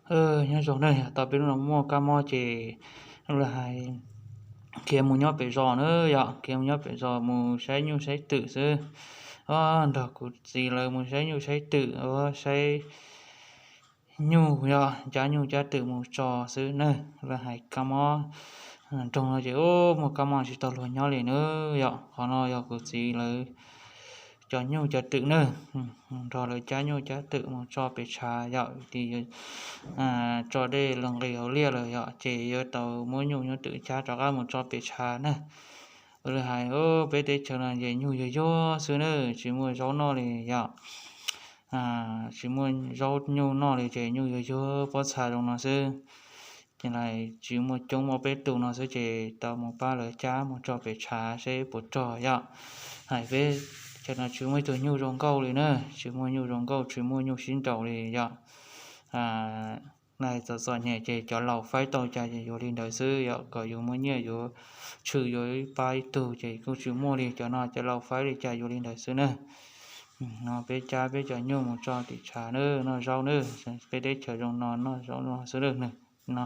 Nyob zoo na, yog tau peb hnub no muaj kab mob ces lawv hais khiav mus nyob pem zos na yom, khiav mus nyob pem zos mus saib nyuj saib twm xwb. Nrog kuv txiv lawv mus saib nyuj saib twm, saib nyuj yom, cab nyuj cab twm mus tso xwb na. Lawv hais kab mob nroog no ces muaj kab mob tsis tau luag nyob li na yom. Qhov no yog kuv txiv lawv cov nyuj cov twm na, nrog lawv cab nyuj cab twm mus tso pem tshav yom, vim tso dej los nqis hauv liaj lawm yom, ces yuav tau muab nyuj muab twm cab rov qab mus tso pem tshav na. Lawv hais peb teb chaws no ces nyuj yuag yuag xwb na, tsis muaj zaub noj li yom. Tsis muaj zaub nyuj noj li ces nyuj yuag yuag pob txha zoo no xwb. Ces tsis muaj coob, muaj peb tus no xwb ces tau mus pab lawv cab mus tso pem tshav seb puas rog yom. Hais peb chaw no tsis muaj ib tug nyuj zoo nkauj li na, tsis muaj nyuj zoo nkauj, tsis muaj nyuj sib nraus li yom. Lais txom txom nyem ces cov laus faib tau cas ces yuav li ntawd xwb yom, kom yus muaj nyiaj yuav tshwm yuav pab ib tug ces kuj tsis muaj li, cov no cov laus faib li cas yuav li ntawd xwb na. No peb cab peb cov nyuj mus tso tim tshav na, noj zaub na, peb teb chaws zoo no noj zaub no xwb na no.